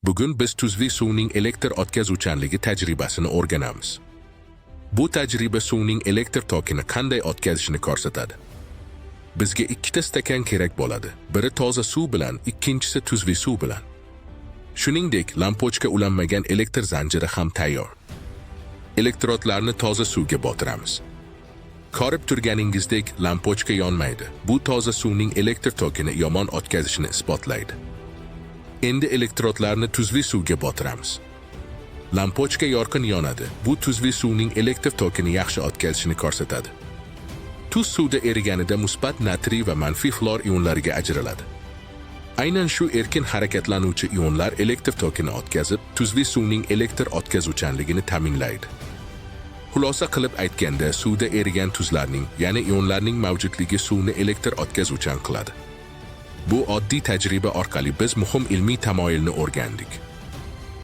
Bugun biz tuzli suvning elektr o'tkazuvchanligi tajribasini o'rganamiz. Bu tajriba suvning elektr tokini qanday o'tkazishini ko'rsatadi. Bizga ikkita stakan kerak bo'ladi. Biri toza suv bilan, ikkinchisi tuzli suv bilan. Shuningdek, lampochka ulanmagan elektr zanjiri ham tayyor. Elektrodlarni toza suvga botiramiz. Ko'rib turganingizdek, lampochka yonmaydi. Bu toza suvning elektr tokini yomon o'tkazishini isbotlaydi. Endi elektrodlarni tuzli suvga botiramiz. Lampochka yorqin yonadi. Bu tuzli suvning elektr tokini yaxshi o'tkazishini ko'rsatadi. Tuz suvda eriganida musbat natriy va manfiy xlor ionlariga ajraladi. Aynan shu erkin harakatlanuvchi ionlar elektr tokini o'tkazib, tuzli suvning elektr o'tkazuvchanligini ta'minlaydi. Xulosa qilib aytganda, suvda erigan tuzlarning, ya'ni ionlarning mavjudligi suvni elektr o'tkazuvchan qiladi. Bu oddiy tajriba orqali biz muhim ilmiy tamoyilni o'rgandik.